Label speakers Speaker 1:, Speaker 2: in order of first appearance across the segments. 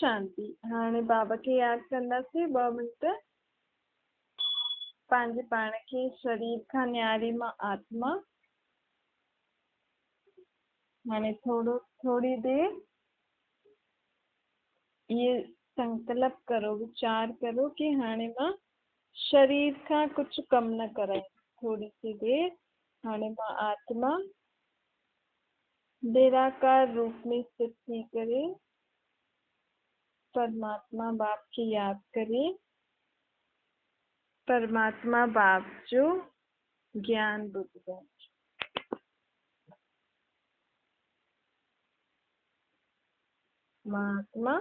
Speaker 1: شانتي. هاڻي بابا کي ياد ڪنداسين ٻه منٽ. پنهنجي پاڻ کي شرير کان نياري مان آتما. هاڻي ٿورو ٿوري دير اهي سنڪلپ ڪرو، ويچار ڪرو ڪي هاڻي مان شرير کان ڪجهه ڪم نه ڪرايان. ٿوري سي دير هاڻي مان آتما نراڪار روپ ۾ اسٿت ٿي ڪري پرماتما باپ کي ياد ڪري پرماتما باپ جو گيان ٻڌبو. مهاتما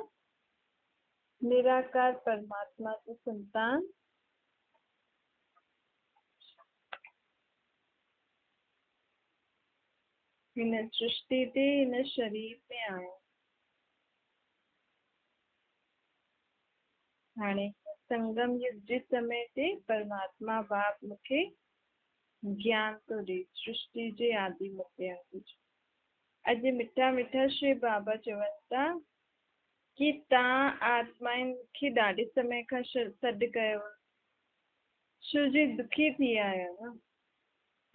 Speaker 1: نراڪار پرماتما جي سنتان. هن سرشتي تي هن شرير ۾ آيو. هاڻي سنگم يگ جي سمي تي پرماتما باپ مون کي گيان ٿو ڏئي سرشتي جي آدي متي انت جو. اڄ مٺا مٺا شري بابا چون ٿا ڪي تان آتمائن کي ڏاڍي سمي کان سڏ ڪيو آهي، ڇو جي دکي ٿي آيا آهيو نه.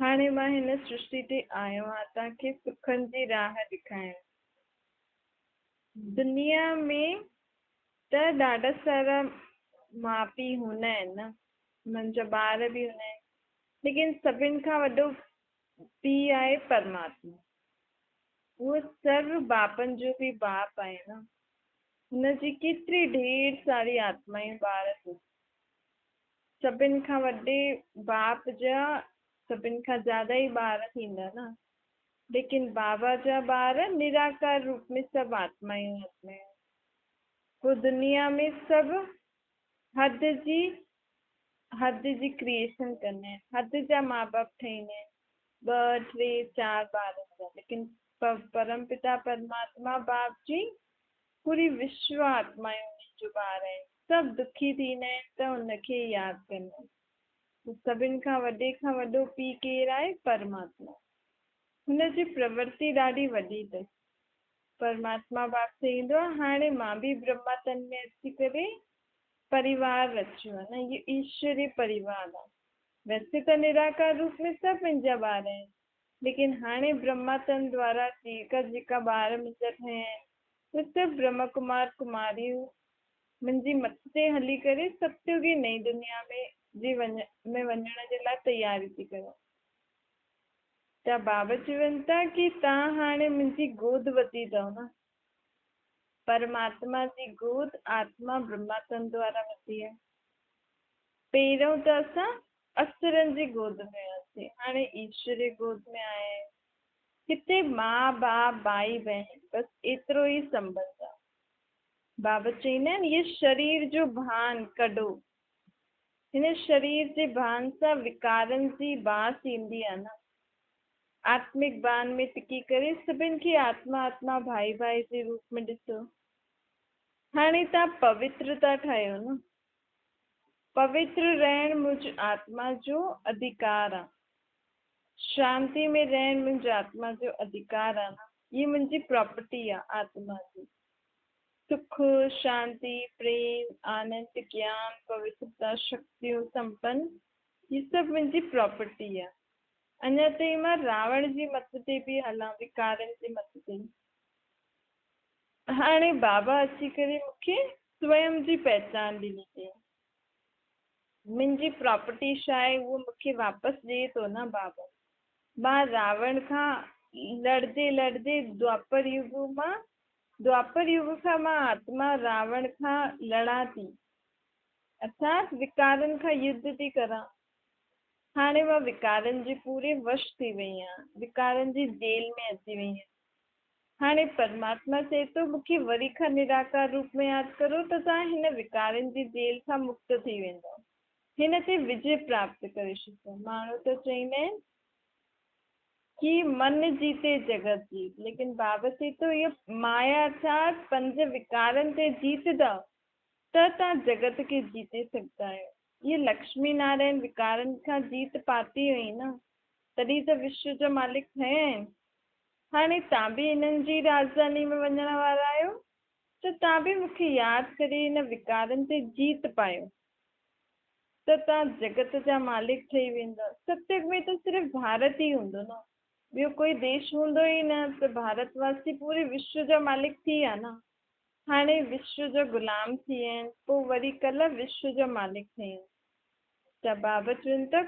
Speaker 1: هاڻي مان هن سرشتي تي آيو آهيان تان کي سکن جي راهه ڏيکارڻ. دنيا ۾ ته ڏاڍا سارا ماء پيء هوندا آهن نه، انهن جا ٻار به هوندا آهن، ليڪن سڀن کان وڏو پيء آهي پرماتما. اهو سرو باپن جو به باپ آهي نه. هن جي ڪيتري ڍير ساري آتمائون ٻار اٿس. سڀن کان وڏي باپ جا سڀن کان زياده ئي ٻار ٿيندا نه. ليڪن بابا جا ٻار نراڪار روپ ۾ سڀ آتمائون آتمائون. پوء دنيا ۾ سڀ حد جي حد جي ڪريئيشن ڪندا آهن، حد جا ماء باپ ٺهيندا آهن، ٻه، ٽي، چار ٻارن جا، ليڪن پرم پتا پرماتما باپ جي پوري وشو آتمائون انهن جو ٻار آهن، سڀ دکي ٿيندا آهن ته ان کي ياد ڪندا آهن. ته سڀن کان وڏي کان وڏو پيء ڪير آهي؟ پرماتما. هن جي پرورتي ڏاڍي وڏي اٿس. پرماتما باپ چئيندو آهي، هاڻي مان به برهما تن ۾ اچي ڪري پريوار رچيو آهي نه، اهو ايشوري پريوار آهي. ويسي ته نراڪار روپ ۾ سڀ منهنجا ٻار آهن، ليڪن هاڻي برهما تن دوارا جيڪا جيڪا ٻار منهنجا ٺهيا آهن، اهي سڀ برهما ڪمار ڪماريون منهنجي مت تي هلي ڪري ستيوگي نئين دنيا ۾ جي وڃ ۾ وڃڻ جي لاء تياري ٿي ڪريان. ته بابا چون ٿا ڪي تان هاڻي منهنجي گود وتي اٿئو نه. پرماتما جي گود آتما برهما تن دوارا وتي آهي. پهريون ته اسان اسرن جي گود ۾ هياسين، هاڻي ايشوري گود ۾ آيا آهيون. هتي ماء، باپ، ڀائي، ڀيڻ بس ايترو ئي سنٻنڌ آهي. بابا چئيندا آهن، هيء شرير جو ڀان ڪڍو. هن شرير جي ڀان سان وڪارن جي باس ايندي آهي نه. آتمڪ ڀان ۾ ٽڪي ڪري سڀن کي آتما آتما ڀائي ڀائي جي روپ ۾ ڏسو. هاڻي توهان پوتر ٿا ٺهيو نه. پوتر رهڻ منهنجي آتما جو اڌيڪار آهي. شانتي ۾ رهڻ منهنجي آتما جو اڌيڪار آهي نه. هيء منهنجي پراپرٽي آهي آتما جي. سک، شانتي، پريم، آنند، گيان، پوترتا، شڪتيون، سمپن، هي سڀ منهنجي پراپرٽي آ. اڃا تائين مان راوڻ جي مت تي پئي هلان، وڪارن جي مت تي. هاڻي بابا اچي ڪري مون کي سويم جي پهچان ڏني اٿئي. منهنجي پراپرٽي ڇا آهي اهو مون کي واپس ڏئي ٿو نه بابا. مان راوڻ کان لڙدي لڙدي دوآپر يگ مان دوآپر يگ کان مان آتما راوڻ کان لڙان ٿي، ارٿات وڪارن کان يڌ ٿي ڪران. هاڻي مان وڪارن جي پوري وش ٿي وئي آهيان، وڪارن جي جيل ۾ اچي وئي آهيان. هاڻي پرماتما چئي ٿو، مون کي وري کان نراڪار روپ ۾ ياد ڪرو ته توهان هن وڪارن جي جيل کان مڪت ٿي ويندؤ. هن تي وجي پراپت ڪري ڇڏيندؤ. ماڻهو ته چئيندا آهن ڪي من جيتي جڳت جيت، ليڪن بابا چئي ٿو اهو مايا ارٿات پنج وڪارن تي جيتندؤ ته توهان جڳت کي جيتي سگهندا آهيو. اهي لڪشمي نارائڻ وڪارن کان جيت پاتي هئي نه، تڏهن ته وشو جا مالڪ ٺهيا آهن. هاڻي توهان به انهن جي راڄڌاني ۾ وڃڻ وارا آهيو. ته توهان به مون کي ياد ڪري هن وڪارن تي جيت پايو ته توهان جڳت جا مالڪ ٺهي ويندؤ. ستيگ ۾ ته صرف ڀارت ئي هوندو نه، ٻيو ڪوئي ديش هوندو ئي نه ته ڀارت واسي پوري وشو جا مالڪ ٿي ويا نه. هاڻي وشو جا غلام ٿي ويا آهن، پوء وري ڪلهه وشو جا مالڪ ٺهي ويندا. ته بابا چون ٿا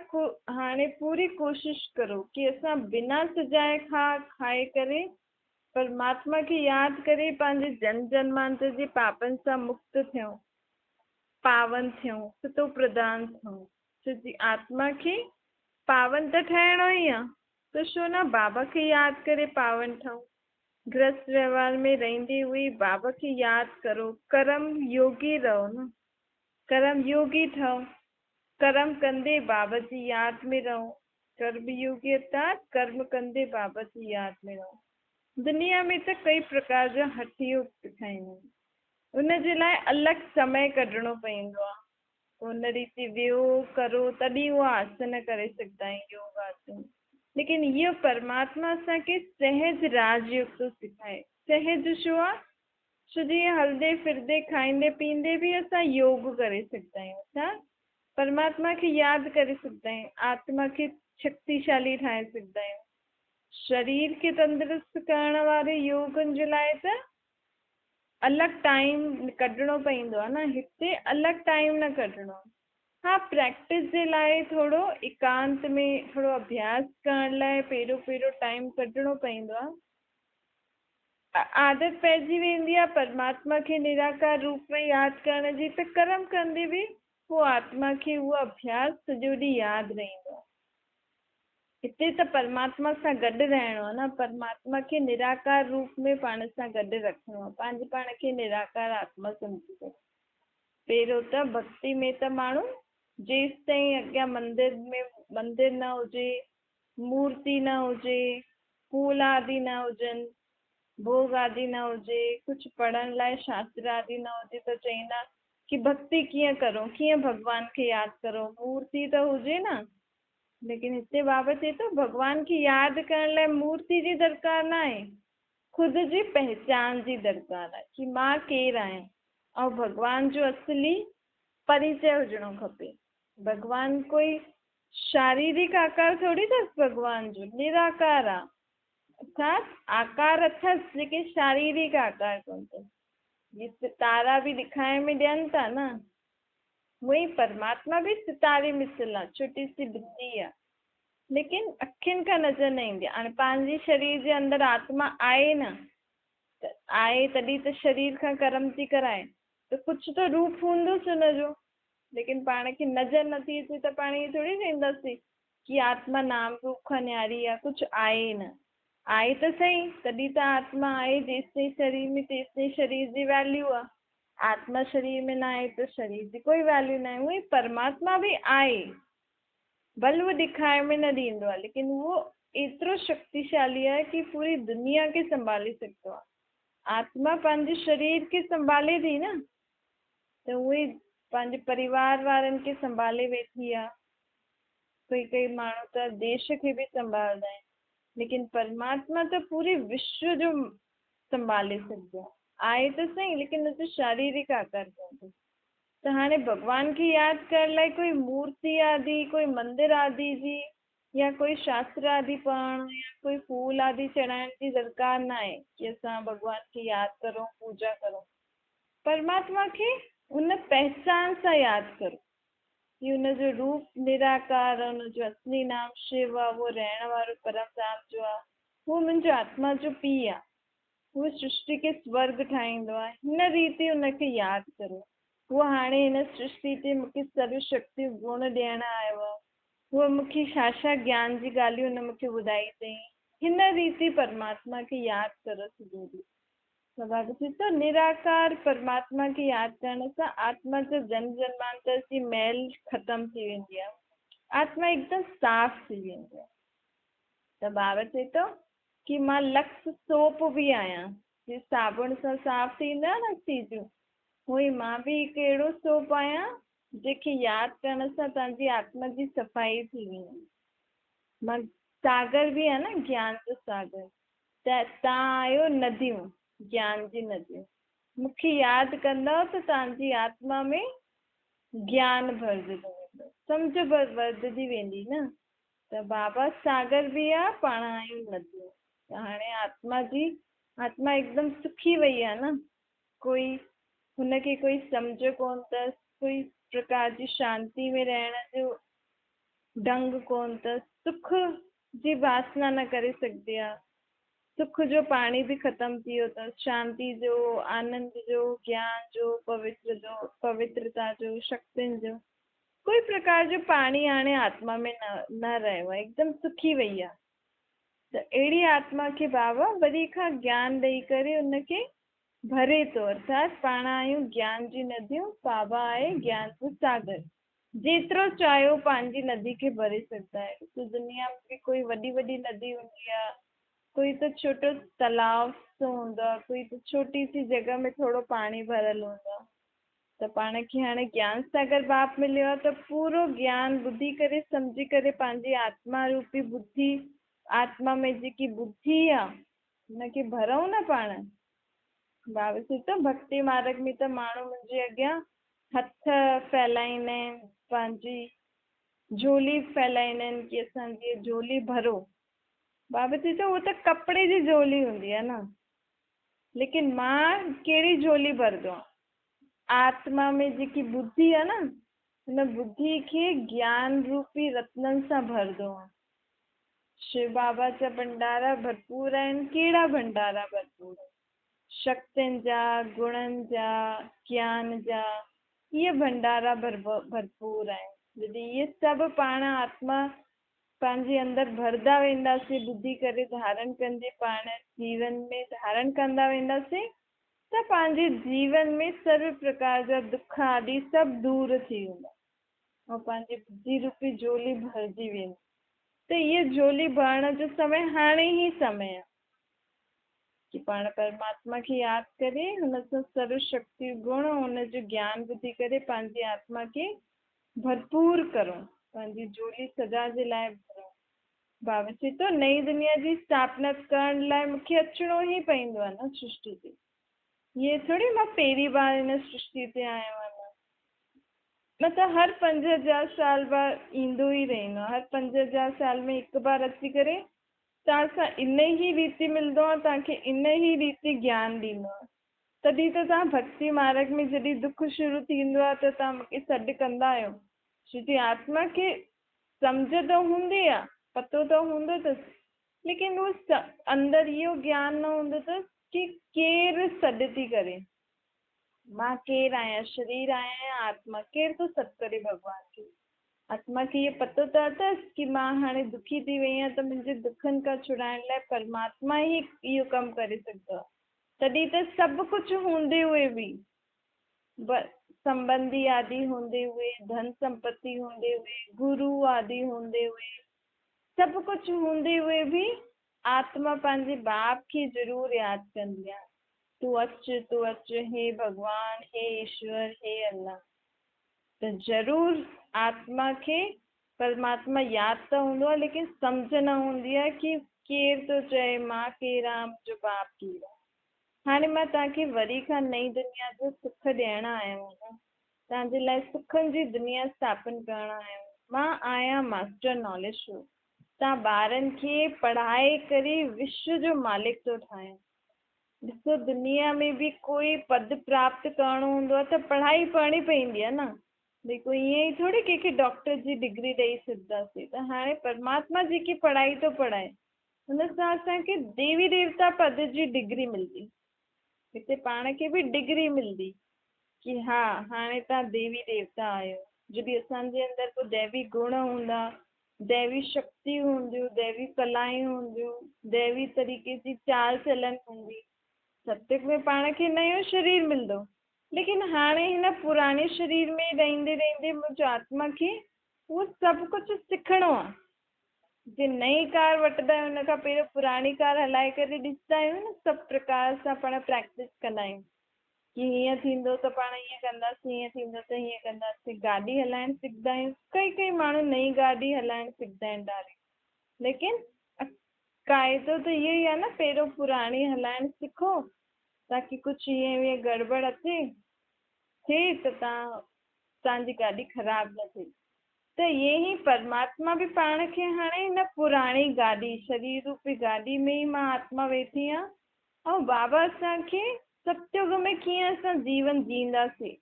Speaker 1: هاڻي پوري ڪوشش ڪرو ڪي اسان بنا سجائي کان کائي ڪري پرماتما کي ياد ڪري پنهنجي جنم جنمانتر جي پاپن سان مڪت ٿيون، پاون ٿيون، ستو پرڌان ٿيون، ڇو جي آتما کي پاون ته ٺهڻو ئي آ ته ڇو نه بابا کي ياد ڪري پاون ٺهون. گرهست وهنوار ۾ رهندي هئي بابا کي ياد ڪرو، ڪرم يوگي رهو نه. ڪرم يوگي ٺهو، ڪرم ڪندي بابا جي ياد ۾ رهو، ڪرم يوگي ارٿات ڪرم ڪندي بابا جي ياد ۾ رهو. دنيا ۾ ته ڪئي پرڪار جا هٺ يوگ سکائيندا آهن، ان جي لاء الڳ سمي ڪڍڻو پوندو آهي، پوء ان ريتي ويهو ڪرو تڏهن اها آسن ڪري سگهندا آهيون يوگ آسن. ليڪن اهو پرماتما اسان کي سهج راج يوگ ٿو سکائي. سهج ڇو آهي؟ ڇو جيئن هلندي ڦرندي کائيندي پيئندي به اسان يوگ ڪري سگهندا آهيون. اسان پرماتما کي ياد ڪري سگهندا آهيون، آتما کي شڪتيشالي ٺاهي سگهندا آهيون. شرير کي تندرست ڪرڻ واري يوگن جي لاء ته الڳ ٽائيم ڪڍڻو پوندو آهي نه، هتي الڳ ٽائيم نه ڪڍڻو آهي. ها پريڪٽس جي لاء ٿورو ايڪانت ۾ ٿورو اڀياس ڪرڻ لاء پهريون پهريون ٽائيم ڪڍڻو پوندو آهي. عادت پئجي ويندي آهي پرماتما کي نراڪار روپ ۾ ياد ڪرڻ جي ته ڪرم ڪندي به پوء آتما کي اهو اڀياس سڄو ڏينهن ياد رهندو آهي. هتي ته پرماتما سان گڏ رهڻو آهي نه، پرماتما کي نراڪار روپ ۾ پاڻ سان گڏ رکڻو آهي، پنهنجي پاڻ کي نراڪار آتما سمجهي ڪري. پهريون ته ڀڳتي ۾ ته ماڻهو جيستائين اڳيان مندر ۾ مندر نه هجي، مورتي نه هجي، ڦول آدي نه هجن، ڀوڳ آدي نه هجي، ڪجهه پڙهڻ لاء شاستر آدي نه هجي ته چئيندا ڪي ڀڳتي ڪيئن ڪرون، ڪيئن ڀڳوان کي ياد ڪرون، مورتي ته هجي نه. ليڪن هتي بابا چئي ٿو ڀڳوان کي ياد ڪرڻ لاء مورتي جي درڪار نه آهي، خود جي پهچان جي درڪار آهي ڪي مان ڪير آهيان ۽ ڀڳوان جو اصلي پريچي هجڻو کپي. ڀڳوان ڪوئي شاريرڪ آڪار ٿوري اٿس ڀڳوان جو، نراڪار آ. ارٿات آڪار اٿس ليڪن شاريرڪ آڪار ڪونه اٿس. جي ستارا به ڏکائڻ ۾ ڏين ٿا نه، اونئن ئي پرماتما به ستاري مثل آ، ڇوٽي سي بندي آ، ليڪن اکين کان نظر نه ايندي آ. هاڻي پنهنجي شرير جي اندر آتما آهي نه، ته آهي تڏهن ته شرير کان ڪرم ٿي ڪرائي، ته ڪجهه ته روپ هوندس ان جو. ليڪن پاڻ کي نظر نٿي اچي ته پاڻ ائين ٿوري چئينداسين ڪي آتما نام روپ کان نياري آ، ڪجهه آهي ئي نه. آهي ته سهي، تڏهن ته آتما آهي، جيستائين شرير ۾ تيستائين شرير جي ويليو آ. آتما شرير ۾ نه آهي ته شرير جي ڪوئي ويليو نه آهي. اونئن ئي پرماتما به آهي، ڀل اهو ڏيکائڻ ۾ نه ڏيندو آ، ليڪن اهو ايترو شڪتيشالي آهي ڪي پوري دنيا کي سنڀالي سگهندو آ. آتما پنهنجي شرير کي سنڀالي ٿي نه، ته اهي پنهنجي پريوار وارن کي سنڀالي ويٺي آ. ڪئي ڪئي ماڻهو ته ديش کي به سنڀالندا آهن، ليڪن پرماتما ته پوري وشو جو سنڀالي سگهندو آ. آهي ته سهي ليڪن ان جو شاريرڪ آڪار ڪونه اٿس. ته هاڻي ڀڳوان کي ياد ڪرڻ لاء ڪوئي مورتي آدي، ڪوئي مندر آدي جي يا ڪوئي شاستر آدي پڙهڻ يا ڪوئي ڦول آدي چڙهائڻ جي درڪار ناهي ڪي اسان ڀڳوان کي ياد ڪرون، پوڄا ڪرون. پرماتما کي ان پهچان سان ياد ڪرو ڪي ان جو روپ نراڪار، ان جو اصلي نام شو آ، اهو رهڻ وارو پرم ڌام جو آ، اهو منهنجو آتما جو پيء آ، اهو سرشٽي کي سورڳ ٺاهيندو آ، هن ريت ئي ان کي ياد ڪرو. اهو هاڻي هن سرشٽي تي مون کي سرو شڪتيون گڻ ڏيڻ آيو آ، اهو مون کي ڇا ڇا گيان جي ڳالهيون هن مون کي ٻڌائي اٿئي. هن ريت ئي پرماتما کي ياد ڪرو سڄو ڏينهن. سڀاڳ ٿئي ٿو. نراڪار پرماتما کي ياد ڪرڻ سان آتما جا جنم جنمانتر جي ميل ختم ٿي ويندي آهي. آتما هڪدم صاف ٿي ويندي آهي. ته بابا چئي ٿو ڪي مان لڪس سوپ به آهيان. جيئن صابڻ سان صاف ٿيندو آهي نه چيزون، هونئن ئي مان به هڪ اهڙو سوپ آهيان جنهن کي ياد ڪرڻ سان توهان جي آتما جي صفائي ٿي ويندي. مان ساگر به آهيان نه، گيان جو ساگر. ته توهان آهيو نديون، گيان جي نديون. مون کي ياد ڪندؤ ته توهان جي آتما ۾ گيان ڀرجندو ويندو، سمجهه وڌندي ويندي نه. ته بابا ساگر به آ، پاڻ آهيون نديون. ته هاڻي آتما جي آتما هڪدم سکي وئي آ نه، ڪوئي هن کي ڪوئي سمجهه ڪونه اٿس، ڪوئي پرڪار جي شانتي ۾ رهڻ جو ڍنگ ڪونه اٿس، سک جي واسنا نه ڪري سگهندي آ، سک جو پاڻي به ختم ٿي ويو اٿس، شانتي جو، آنند جو، گيان جو، پوتر جو، پوترتا جو، شڪتين جو، ڪوئي پرڪار جو پاڻي هاڻي آتما ۾ نه رهيو آهي، هڪدم سکي وئي آهي. ته اهڙي آتما کي بابا وري کان گيان ڏئي ڪري ان کي ڀري ٿو، ارٿات پاڻ آهيون گيان جي نديون، بابا آهي گيان جو ساگر، جيترو چاهيو پنهنجي ندي کي ڀري سگهندا آهيو. ڏسو دنيا ۾ به ڪوئي وڏي وڏي ندي هوندي آهي، ڪوئي ته ڇوٽو تلاءُ سو هوندو آهي، ڪوئي ته ڇوٽي سي جڳهه ۾ ٿورو پاڻي ڀريل هوندو آهي. ته پاڻ کي هاڻي گيان ساگر باپ مليو آهي ته پورو گيان ٻڌي ڪري سمجهي ڪري پنهنجي آتما روپي ٻڌي، آتما ۾ جيڪي ٻڌي آهي ان کي ڀرئون نه پاڻ. بابا چئي ٿو ڀڳتي مارگ ۾ ته ماڻهو منهنجي اڳيان هٿ ڦهلائيندا آهن، پنهنجي جهولي ڦهلائيندا آهن ڪي اسان جي جهولي ڀرو. بابا چئي ٿو اهو ته ڪپڙي جي جهولي هوندي آهي نه، ليڪن مان ڪهڙي جهولي ڀرندو آهيان؟ آتما ۾ جيڪي ٻڌي آهي نه، ان ٻڌي کي گيان روپي رتنن سان ڀرندو آهيان. شو بابا جا ڀنڊارا ڀرپور آهن. ڪهڙا ڀنڊارا ڀرپور آهن؟ شڪتين جا، گڻن جا، گيان جا، اهي ڀنڊارا ڀرپور آهن. جڏهن اهي سڀ پاڻ آتما پنهنجي اندر ڀردا وينداسين، ٻڌي ڪري ڌارڻ ڪندي پاڻ جيون ۾ ڌارڻ ڪندا وينداسين ته پنهنجي جيون ۾ سرو پرڪار جا دک آدي سڀ دور ٿي ويندا ۽ پنهنجي ٻڌي روپي جهولي ڀرجي ويندي. ته هيء جهولي ڀرڻ جو سمي هاڻي ئي سمي آهي ڪي پاڻ پرماتما کي ياد ڪري هن سان سرو شڪتيون گڻ ۽ ان جو گيان ٻڌي ڪري پنهنجي آتما کي ڀرپور ڪرون، پنهنجي جهولي سدا جي لاء ڀرون. بابا چئي ٿو، نئين دنيا جي اسٿاپنا ڪرڻ لاء مون کي اچڻو ئي پوندو آهي نه سرشٽي تي. ائين ٿوري مان پهرين بار هن سرشٽي تي آيو آهيان. نه ته هر 5000 سال بعد ايندو ئي رهندو آهي. هر 5000 سال ۾ هڪ بار اچي ڪري توهان سان ان ئي ريتي ملندو آهي، توهان کي ان ئي ريتي گيان ڏيندو آهي. تڏهن ته توهان ڀڳتي مارگ ۾ جڏهن دک شروع ٿيندو آهي ته توهان مون کي سڏ ڪندا آهيو. ڇو جي آتما کي سمجهه ته هوندي آ، پتو ته هوندو اٿس، ليڪن هو اندر اهو گيان نه هوندو اٿس ڪي ڪير سڏ ٿي ڪري، مان ڪير آهيان، شرير آهيان يا آتما، ڪير ٿو سڏ ڪري ڀڳوان کي. آتما کي اهو پتو ته اٿس ڪي مان هاڻي دکي ٿي وئي آهيان ته منهنجي دکن کان ڇڙائڻ لاء پرماتما ئي اهو ڪم ڪري سگهندو آهي. تڏهن ته سڀ ڪجهه هوندي هئي به سنٻنڌي آدي هوندي هئي، ڌن سمپتي هوندي هئي، گرو آدي هوندي هئي، سڀ ڪجهه هوندي هئي به آتما پنهنجي باپ کي ضرور ياد ڪندي آهي، تون اچ، تون اچ، هي ڀڳوان، هي ايشور، هي الله. ته ضرور آتما کي پرماتما ياد ته هوندو آهي ليڪن سمجهه نه هوندي آهي ڪي ڪير ٿو چئي، مان ڪير آهيان، منهنجو باپ ڪير آهي. هاڻي مان توهان کي وري کان نئين دنيا جو سک ڏيڻ آيو آهيان. توهان جي لاء سکن جي دنيا اسٿاپن ڪرڻ آيو آهيان. مان آهيان ماسٽر ناليج شو. توهان ٻارن کي پڙهائي ڪري وشو جو مالڪ ٿو ٺاهيان. ڏسو دنيا ۾ به ڪوئي پد پراپت ڪرڻو هوندو آهي ته پڙهائي پڙهڻي پوندي آهي نه. ڀئي ڪوئي ائين ئي ٿوري ڪنهن کي ڊاڪٽر جي ڊگري ڏئي ڇڏنداسين. ته هاڻي پرماتما جيڪي پڙهائي ٿو پڙهائي هن سان اسان کي ديوي ديوتا پد جي ڊگري ملندي. هتي پاڻ کي به ڊگري ملندي ڪي ها هاڻي توهان ديوي ديوتا آهيو. جڏهن اسان جي اندر پوء ديوي گڻ هوندا، ديوي شڪتيون هونديون، ديوي ڪلائون هونديون، ديوي طريقي جي چال چلن هوندي. ستيگ ۾ پاڻ کي نيو شرير ملندو. ليڪن هاڻي هن پراڻي شرير ۾ رهندي رهندي منهنجي آتما کي اهو سڀ ڪجهه سکڻو آهي. جي نئين ڪار وٺندا آهيون ان کان پهريون پراڻي ڪار هلائي ڪري ڏسندا آهيون نه سڀ پرڪار سان پاڻ پريڪٽس ڪندا آهيون ڪي هيئن ٿيندو ته پاڻ هيئن ڪنداسين هيئن ٿيندو ته هيئن ڪنداسين گاڏي هلائڻ سکندا آهيون ڪئي ڪئي ماڻهو نئين گاڏي هلائڻ سکندا آهن ڊائريڪٽ ليڪن قاعدو ته اهو ئي آهي نه پهريون پراڻي هلائڻ سکو تاڪه ڪجهه ائين ويئن گڙٻڙ اچي ٿئي ته توهان جي گاڏي خراب نه ٿئي. ته ائين ئي پرماتما به پاڻ کي هاڻي هن پراڻي گاڏي، شرير روپي گاڏي، ۾ ئي مان آتما ويٺي آهيان ۽ بابا اسان کي ستيگ ۾ ڪيئن اسان جيون جيئنداسين،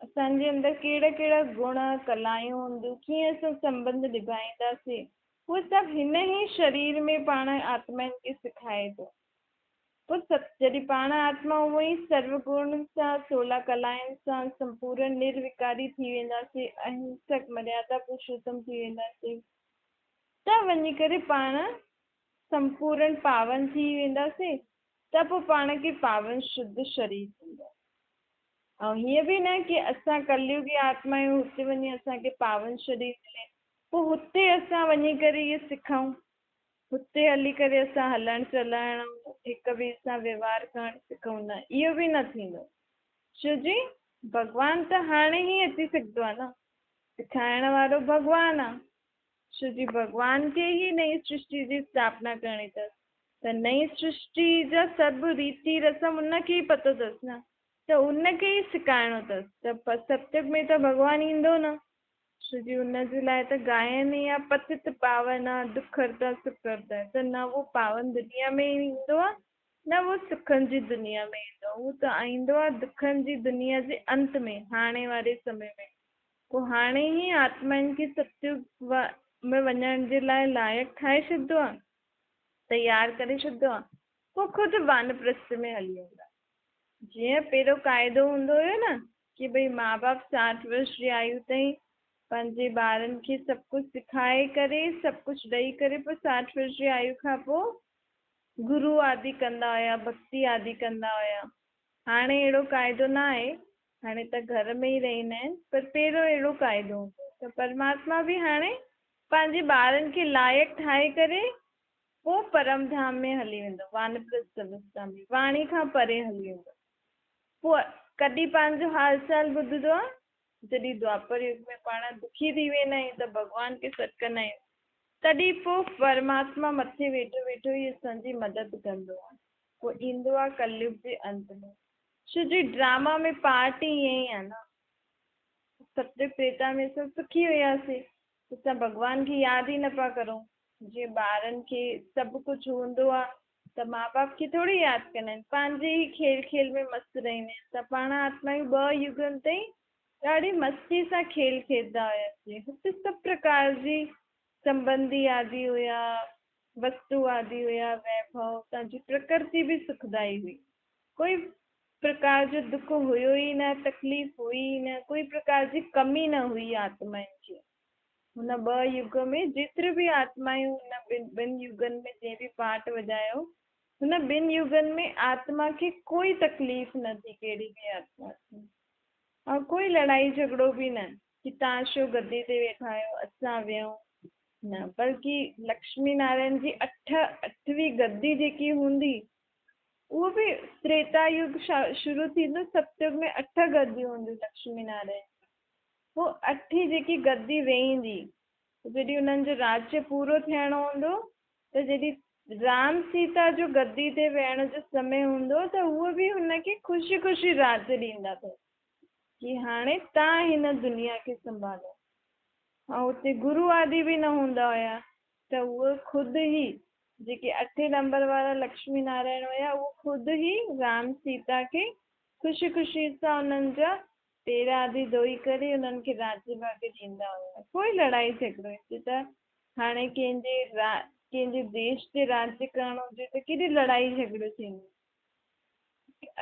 Speaker 1: اسان جي اندر ڪهڙا ڪهڙا گڻ، ڪلائون هونديون، ڪيئن اسان سنٻنڌ نڀائينداسين، اهو سڀ هن ئي شرير ۾ پاڻ آتمائن کي سکائي ٿو. پوء جڏهن پاڻ آتما اونئن ئي سرو گڻن سان، سولهه ڪلائن سان سمپورن نروڪاري ٿي وينداسين، اهنسڪ مريادا پرشوتم ٿي وينداسين، ته وڃي ڪري پاڻ سمپورن پاون ٿي وينداسين، ته پوء پاڻ کي پاون شڌ شرير ٿيندو. ۽ هيئن به نه ڪي اسان ڪليوگي آتما آهيون، هتي وڃي اسان کي پاون شرير ملي، پوء هتي اسان وڃي ڪري اهي سکون، هتي هلي ڪري اسان هلڻ چلڻ هڪ ٻئي سان وهنوار ڪرڻ سکون، نه اهو به نه ٿيندو. ڇو جي ڀڳوان ته هاڻي ئي اچي سگهندو آهي نه، سکائڻ وارو ڀڳوان آهي. ڇو جي ڀڳوان کي ئي نئين سرشٽي جي اسٿاپنا ڪرڻي اٿس ته نئين سرشٽي جا سڀ ريتي رسم ان کي ئي پتو اٿس نه، ته ان کي ئي سکائڻو اٿس. ته ستيگ ۾ ته ڀڳوان ايندو نه، ڇو جي ان جي لاء ته گائن ئي آ پتت پاون آ، دک هرتا سک هرتا، ته نه اهو پاون دنيا ۾ ايندو آ نه اهو سکن جي دنيا ۾ ايندو آ، اهو ته ايندو آ دکن جي دنيا جي انت ۾ هاڻي واري سمي ۾. پوء هاڻي ئي آتمائن کي ستيگ ۾ وڃڻ جي لاء لائق ٺاهي ڇڏندو آ، تيار ڪري ڇڏندو آ، پوء خود وانپرسٿ ۾ هلي ويندو آ. جيئن پهريون قاعدو هوندو هيو نه ڪي ڀئي ماء باپ ساٺ ورش جي آيو تائين پنهنجي ٻارن کي سڀ ڪجهه سکائي ڪري سڀ ڪجهه ڏئي ڪري پوء ساٺ ورش جي آيو کان پوء گرو آدي ڪندا هيا، ڀڳتي آدي ڪندا هيا. هاڻي اهڙو قاعدو نه آهي، هاڻي ته گهر ۾ ئي رهندا آهن، پر پهريون اهڙو قاعدو هوندو هو ته پرماتما به هاڻي پنهنجي ٻارن کي لائق ٺاهي ڪري پوء پرم ڌام ۾ هلي ويندو، وانپرسٿ اوستا ۾، واڻي کان پري هلي ويندو. پوء ڪڏهن پنهنجو حال چال ٻڌندو آ؟ جڏهن دوآپر يگ ۾ پاڻ دکي ٿي ويندا آهيون ته ڀڳوان کي سڏ ڪندا آهيون، تڏهن پوء پرماتما مٿي ويٺو ويٺو ئي اسان جي مدد ڪندو آ. پوء ايندو آ ڪليگ جي انت ۾. ڇو جي ڊراما ۾ پارٽ ئي ائين ئي آ نه. ستيگ تريتا ۾ اسان سکي هياسين، اسان ڀڳوان کي ياد ئي نه پيا ڪرون. جيئن ٻارن کي سڀ ڪجهه هوندو آ ته ماء باپ کي ٿوري ياد ڪندا آهن، پنهنجي ئي کيل کيل ۾ مست رهندا آهن ته پاڻ آتمائون ٻه يگن تائين ڏاڍي مستي سان کيل کيڏندا هياسين. هتي سڀ پرڪار جي سنٻنڌي آدي هيا، وستو آدي هيا، ويڀو، تان جي پرڪرتي به سکدائي هئي. ڪوئي پرڪار جو دک هيو ئي نه، تڪليف هئي ئي نه، ڪوئي پرڪار جي ڪمي نه هئي آتمائن کي. هن ٻه يگ ۾ جيتريون به آتمائون هن ٻن يگن ۾ جنهن به پاٽ وڄايو، هن ٻن يگن ۾ آتما کي ڪوئي تڪليف نه ٿي، ڪهڙي به آتما کي ۽ ڪوئي لڙائي جهڳڙو به نه ڪي توهان ڇو گدي تي ويٺا آهيو، اسان ويهون نه، بلڪه لڪشمي نارائڻ جي اٺ اٺوين گدي جيڪي هوندي اهو به تريتا يگ شروع ٿيندو، ستيگ ۾ اٺ گديون هونديون لڪشمي نارائڻ جون. پوء اٺين جيڪي گدي ويهندي، جڏهن انهن جو راجيه پورو ٿيڻو هوندو ته جڏهن رام سيتا جو گدي تي ويهڻ جو سمي هوندو ته هوء به هن کي خوشي خوشي راج ڏيندا اٿس ڪي هاڻي تان هن دنيا کي سنڀالو. ۽ اتي گرو آدي به نه هوندا هيا ته هوء خود ئي جيڪي اٺين نمبر وارا لڪشمي نارائڻ هيا اهو خود ئي رام سيتا کي خوشي خوشي سان انهن جا پير آدي ڌوئي ڪري انهن کي راڄ ڀاڳ ڏيندا هيا. ڪوئي لڙائي جهڳڙو هتي ته هاڻي ڪنهن جي ڪنهن جي ديش تي راڄ ڪرڻو هجي ته ڪيڏي لڙائي جهڳڙو ٿيندو.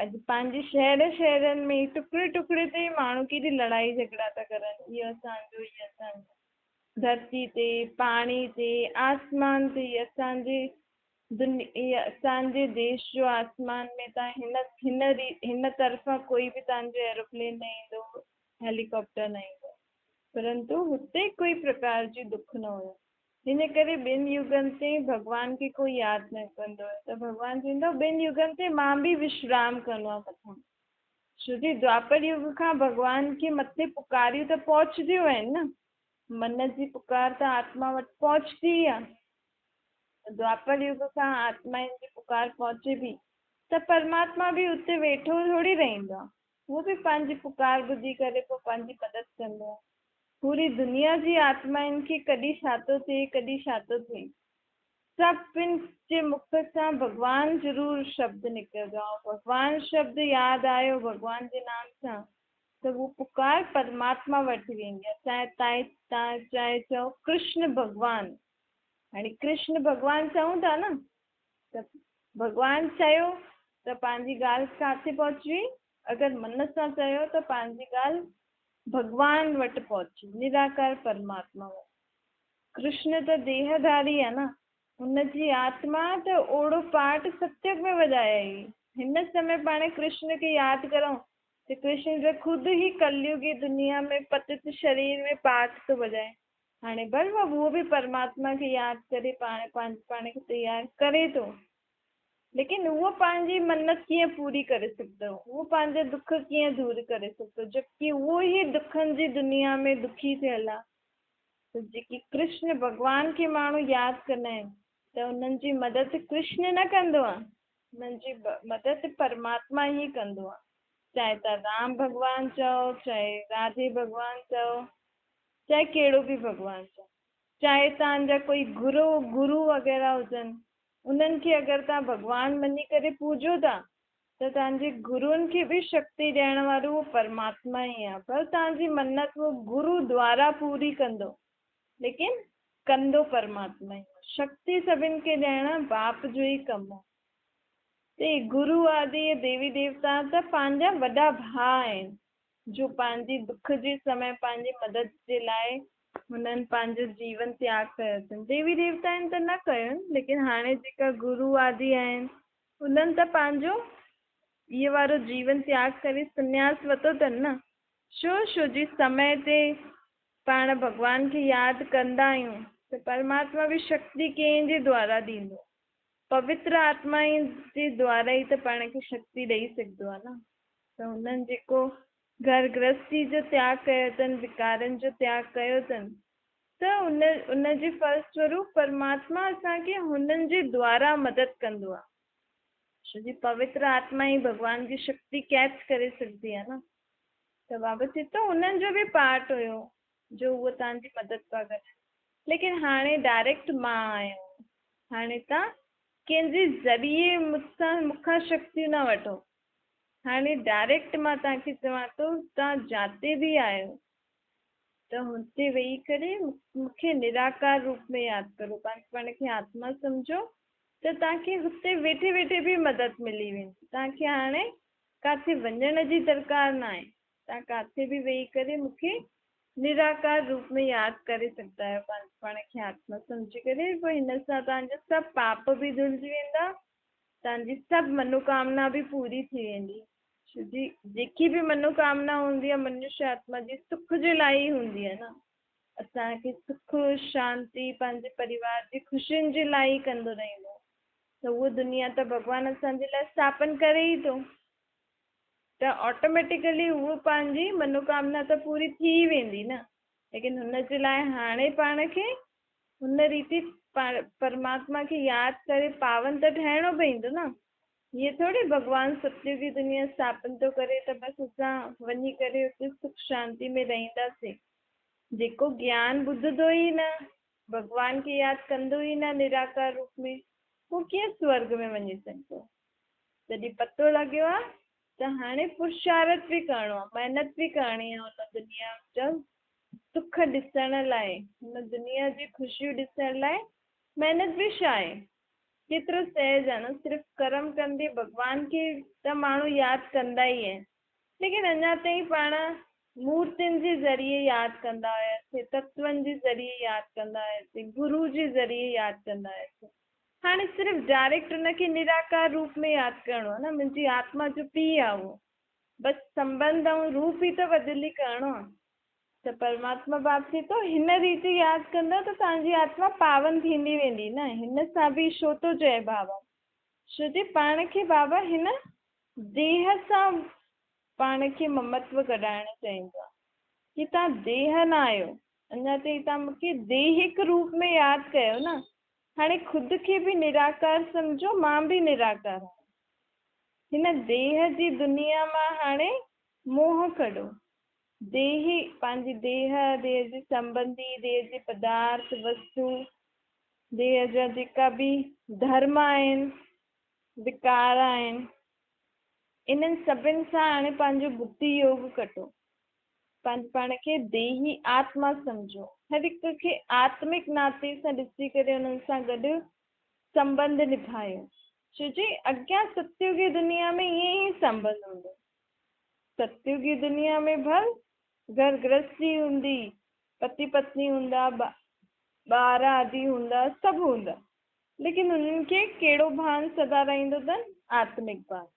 Speaker 1: اڄ پنهنجي شهر شهرن ۾ ٽڪڙي ٽڪڙي تي ئي ماڻهو ڪيڏي لڙائي جهڳڙا ٿا ڪرن. اهو اسان جو اهو اسان جو. ڌرتي تي، پاڻي تي، آسمان تي اسان جي اسان جي ديش جو آسمان ۾ تان هن هن هن طرفان ڪوئي به تان جو ايروپلين نه ايندو، هيليڪاپٽر نه ايندو. پرنتو هتي ڪوئي پرڪار جي دک نه هيو. هن ڪري ٻن يگن تي ڀڳوان کي ڪوئي ياد نه ڪندو هيو ته ڀڳوان چوندو هو ٻن يگن تي مان به وشرام ڪندو آهيان مٿان. ڇو جي دوآپر يگ کان ڀڳوان کي مٿي پڪاريون ته پهچنديون آهن نه. من جي پڪار ته آتما وٽ پهچندي ئي آهي. دوآپر يگ کان آتمائن جي پڪار پهچي به ته پرماتما به اتي ويٺو ٿوري رهندو آهي. اهو به پنهنجي پڪار ٻڌي ڪري پوءِ پنهنجي مدد ڪندو آهي. پوري دنيا جي آتمائن کي ڪڏهن ڇا ٿو ٿئي، ڪڏهن ڇا ٿو ٿئي. سڀن جي مک سان ڀڳوان ضرور شبد نڪرندو آهي. ڀڳوان شبد ياد آيو ڀڳوان جي نام سان ته هو پڪار پرماتما وٽ ويندي آهي. چاهي تان چاهي چئو ڪرشن ڀڳوان. هاڻي ڪرشن ڀڳوان چئون ٿا نه، ته ڀڳوان چيو ته پنهنجي ڳالهه ڪاٿي پهچي؟ اگر من سان چيو ته پنهنجي ڳالهه ڀڳوان وٽ پهچي، نراڪار پرماتما وٽ. ڪرشن ته ديهڌاري آهي نه، هن جي آتما ته اوڙو پاٺ ستيگ ۾ وڄايائين. هن سمي پاڻ ڪرشن کي ياد ڪرون ته ڪرشن ته خود ئي ڪليگي دنيا ۾ پتت شرير ۾ پاٺ ٿو وڄائي. هاڻي بس اهو به پرماتما کي ياد ڪري پاڻ پنهنجي پاڻ کي تيار ڪري ٿو، ليڪن اهو پنهنجي منت ڪيئن پوري ڪري سگهندو؟ اهو پنهنجا دک ڪيئن دور ڪري سگهندو؟ جبڪه اهو ئي دکن جي دنيا ۾ دکي ٿيل آهي. ته جيڪي ڪرشن ڀڳوان کي ماڻهو ياد ڪندا آهن ته انهن جي مدد ڪرشن نه ڪندو آهي، انهن جي مدد پرماتما ئي ڪندو آهي. چاهي توهان رام ڀڳوان چئو، چاهي راڌي ڀڳوان چئو، چاهي ڪهڙو به ڀڳوان چئو، چاهي توهان جا ڪوئي گرو گرو وغيره هجن، انهن کي اگر توهان ڀڳوان مڃي ڪري پوڄو ٿا ته توهان جي گرن کي به شڪتي ڏيڻ وارو اهو پرماتما ئي آهي. ڀل توهان جي منت اهو گرو دوارا پوري ڪندو، ليڪن ڪندو پرماتما ئي. شڪتي سڀن کي ڏيڻ باپ جو ئي ڪم آهي. ته گرو آدي ديوي ديوتا ته پنهنجا وڏا ڀاء آهن، جو پنهنجي دک جي سمي پنهنجي مدد جي لاء هنن پنهنجو جيون تياڳ ڪيو اٿن. ديوي ديوتائن ته نه ڪيو ليڪن هاڻي جيڪا گرو آدي آهن انهن ته پنهنجو اهي وارو جيون تياڳ ڪري سنياس ورتو اٿن نه. ڇو؟ ڇو جي سمي تي پاڻ ڀڳوان کي ياد ڪندا آهيون ته پرماتما به شڪتي ڪنهن جي دوارا ڏيندو؟ پوتر آتما جي دوارا ئي ته پاڻ کي شڪتي ڏئي سگهندو آهي نه. ته هنن جيڪو گهر گرهستي جو تياڳ ڪيو اٿن، وڪارن جو تياڳ ڪيو اٿن ته ان ان جي ڦلسوروپ پرماتما اسان کي هنن جي دوارا مدد ڪندو آهي. ڇو جي پوتر آتما ئي ڀڳوان جي شڪتي ڪيچ ڪري سگهندي آهي نه. ته بابا چئي ٿو هنن جو به پارٽ هيو جو هو توهان جي مدد پيا ڪرن ليڪن هاڻي ڊائريڪٽ مان آيو آهيان. هاڻي توهان ڪنهن جي ذريعي مون سان مون کان شڪتيون نه وٺو. هاڻي ڊائريڪٽ مان توهان کي چوان ٿو توهان جاتي به آهيو ته هتي ويهي ڪري مون کي نراڪار روپ ۾ ياد ڪرو، پنهنجي پاڻ کي آتما سمجهو ته توهان کي هتي ويٺي ويٺي به مدد ملي ويندي. توهان کي هاڻي ڪاٿي وڃڻ جي درڪار ناهي، توهان ڪاٿي به ويهي ڪري مون کي نراڪار روپ ۾ ياد ڪري سگهندا آهيو، پنهنجي پاڻ کي آتما سمجهي ڪري. پوء هن سان توهان جا سڀ پاپ به ڌلجي ويندا، توهان جي سڀ منوڪامنا به پوري ٿي ويندي. ڇو جي جيڪي به منوڪامنا هوندي آهي منشيه آتما جي سک جي لاء ئي هوندي آهي نه. اسان کي سک، شانتي، پنهنجي پريوار جي خوشين جي لاء ئي ڪندو رهندو ته اهو دنيا ته ڀڳوان اسان جي لاء اسٿاپن ڪري ئي ٿو ته آٽوميٽيڪلي اهو پنهنجي منوڪامنا ته پوري ٿي ئي ويندي نه. ليڪن هن جي لاء هاڻي پاڻ کي هن ريتي پرماتما کي ياد ڪري پاون ته ٺهڻو پوندو نه. هيئن ٿوري ڀڳوان ستيوگي دنيا اسٿاپن ٿو ڪري ته بس اسان وڃي ڪري اتي سک شانتي ۾ رهنداسين. جيڪو گيان ٻڌندو ئي نه، ڀڳوان کي ياد ڪندو ئي نه نراڪار روپ ۾، هو ڪيئن سورڳ ۾ وڃي سگهندو؟ جڏهن پتو لڳيو آ ته هاڻي پرشارٿ به ڪرڻو آ، محنت به ڪرڻي آ هن دنيا جا سک ڏسڻ لاء، هن دنيا جي خوشيون ڏسڻ لاء محنت به ڇا آهي؟ ڪيترو سهج آهي نه، صرف ڪرم ڪندي ڀڳوان کي ته ماڻهو ياد ڪندا ئي آهن، ليڪن اڃا تائين پاڻ مورتين جي ذريعي ياد ڪندا هياسين، تتون جي ذريعي ياد ڪندا هياسين، گرو جي ذريعي ياد ڪندا هياسين، هاڻي صرف ڊائريڪٽ ان کي نراڪار روپ ۾ ياد ڪرڻو آهي نه، منهنجي آتما جو پيء آهي اهو، بس سنٻنڌ ۽ روپ ئي ته بدلي ڪرڻو آهي. ته پرماتما باپ چئي ٿو، هن ريت ياد ڪندؤ ته توهان جي آتما پاون ٿيندي ويندي نه، هن سان به ڇو ٿو چئي بابا؟ ڇو جي پاڻ کي بابا هن ديهه سان پاڻ کي ممتو ڪڍائڻ چاهيندو آهي ڪي توهان ديهه نه آهيو، اڃا تائين توهان مون کي ديهڪ روپ ۾ ياد ڪيو نه، هاڻي خود کي به نراڪار سمجهو، مان به نراڪار آهيان. هن ديهه جي دنيا مان هاڻي موهه ڪڍو. ديهي پنهنجي ديهه، ديهه جي سنٻنڌي، ديهه جي پدارٿ، وستو، ديهه جا جيڪا به ڌرم آهن، وڪار آهن، انهن سڀن سان هاڻي پنهنجو ٻڌي يوگ ڪڍو. پنهنجي پاڻ کي ديهي آتما سمجهو. هر هڪ کي آتمڪ ناتي سان ڏسي ڪري انهن سان گڏ سنٻنڌ نڀايو. ڇو جي اڳيان ستيوگي دنيا ۾ ائين ئي سنٻنڌ هوندو. ستيوگي دنيا ۾ ڀل گهر گرهستي هوندي، پتي پتني هوندا، ٻار آدي هوندا، سڀ هوندا، ليڪن انهن کي ڪهڙو ڀان سدا رهندو اٿن؟ آتمڪ ڀان.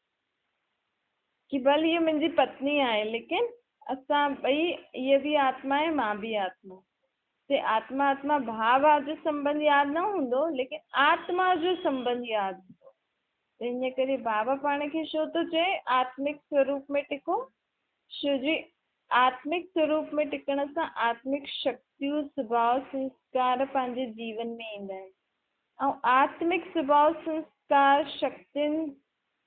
Speaker 1: ڪي ڀل هيء منهنجي پتني آهي، ليڪن اسان ٻئي، هيء به آتما آهي، مان به آتما. هتي آتما آتما ڀاء ڀاء جو سنٻنڌ ياد نه هوندو، ليڪن آتما جو سنٻنڌ ياد هوندو. ته ان ڪري بابا پاڻ کي ڇو ٿو چئي، آتمڪ سوروپ ۾ ٽڪو؟ ڇو جي آتمڪ سوروپ ۾ ٽڪڻ سان آتمڪ شڪتيون، سڀاء، سنسڪار پنهنجي جيون ۾ ايندا آهن ۽ آتمڪ سڀاء، سنسڪار، شڪتين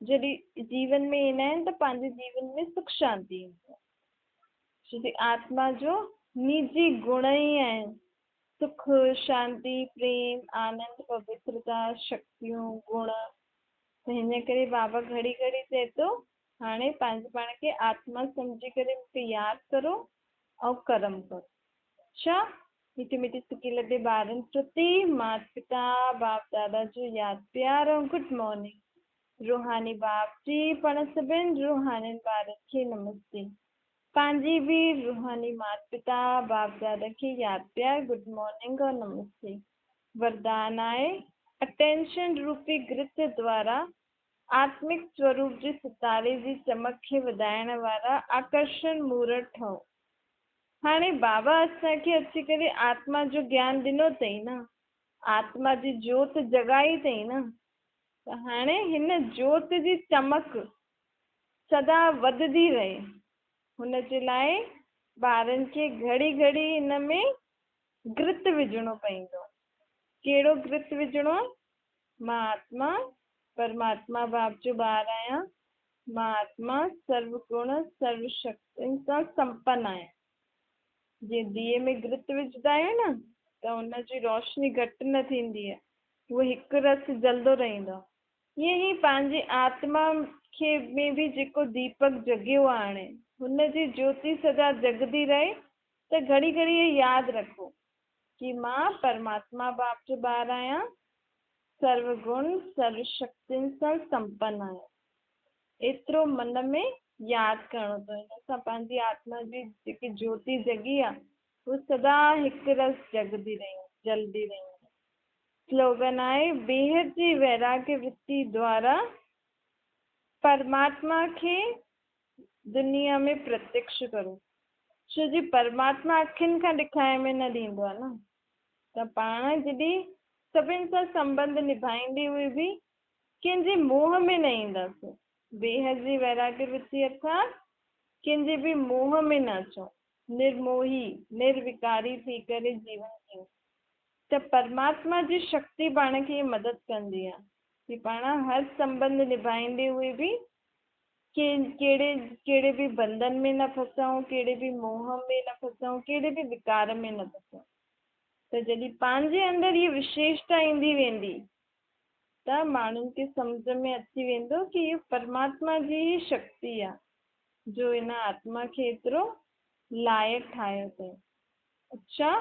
Speaker 1: جڏهن جيون ۾ ايندا آهن ته پنهنجي جيون ۾ سک شانتي ايندي آهي. ڇو جو آتما جو نجي گڻ ئي آهن سک، شانتي، پريم، آنند، پوترتا، شڪتيون، گڻ. ته هن ڪري بابا گهڙي گهڙي چئي ٿو هاڻي پنهنجي پاڻ کي آتما سمجهي ڪري مون کي ياد ڪرو ۽ ڪرم ڪرو. ڇا مٺي مٺي سڪي لڏي ٻارن پرتي مات پتا باپ دادا جو ياد پيار ۽ گڊ مارننگ روحاني باپ جي پڻ سڀن روحانين ٻارن کي نمستي پنهنجي به روحاني مات پتا باپ دادا کي ياد پيار گڊ مارننگ اور نمستي وردان آهي اٽينشن روپي گرت دوارا آتمڪ سوروپ جي ستاري جي چمڪ کي وڌائڻ وارا آڪرشڻ مورت ٺهو. هاڻي بابا اسان کي اچي ڪري آتما جو گيان ڏنو اٿئي نه، آتما جي جوت جڳائي اٿئي نه، ته هاڻي هن جوت جي چمڪ سدا وڌندي رهي، هن جي لاء ٻارن کي گهڙي گهڙي هن ۾ گرت وجهڻو پوندو. ڪهڙو گرت وجهڻو؟ مان آتما پرماتما باپ جو ٻار آهيان، مان آتما سرو گڻ سرو شڪتين سان سمپن آهيان. جيئن ديئي ۾ گرت وجهندا آهيون نه ته ان جي روشني گهٽ نه ٿيندي آهي، اهو هڪ رس جلندو رهندو آهي. ائين ئي پنهنجي آتما کي ۾ به جيڪو ديپڪ جڳيو آهي هاڻي هن جي جوتي سدا جڳندي رهي ته گهڙي گهڙي اهو ياد رکو ڪي مان پرماتما باپ جو ٻار آهيان، سرو گڻ سرو شڪتين سان سمپن آهيان. ايترو من ۾ ياد ڪرڻو اٿو. ان سان پنهنجي آتما جي جيڪي جوتي جڳي آ، هو سدا هڪ رس جڳندي رهي، جلندي رهي. سلوگن آهي، بيحد جي ويراڳ ورتي دوارا پرماتما کي دنيا ۾ پرتيڪش ڪرو. ڇو جي پرماتما اکين کان ڏکائي ۾ نه ڏيندو آ نه. ته پاڻ جڏهن سڀن سان سنٻنڌ نڀائيندي هئي به ڪنهن جي موهه ۾ نه اينداسون. بيحد جي ويراڳي ورتي ارٿات ڪنهن جي به موهه ۾ نه اچون. نرموهي، نروڪاري ٿي ڪري جيون جيئون ته پرماتما جي شڪتي پاڻ کي مدد ڪندي آ ڪي پاڻ هر سنٻنڌ نڀائيندي هئي به ڪنهن ڪهڙي ڪهڙي به بنڌن ۾ نه ڦسون، ڪهڙي به موهه ۾ نه ڦسون، ڪهڙي به وڪار ۾ نه ڦسون. ته جڏهن پنهنجي اندر هيء وشيشتا ايندي ويندي ته ماڻهن کي سمجهه ۾ اچي ويندو ڪي اهو پرماتما جي ئي شڪتي آ جو ان آتما کي ايترو لائق ٺاهيو اٿئي. اڇا!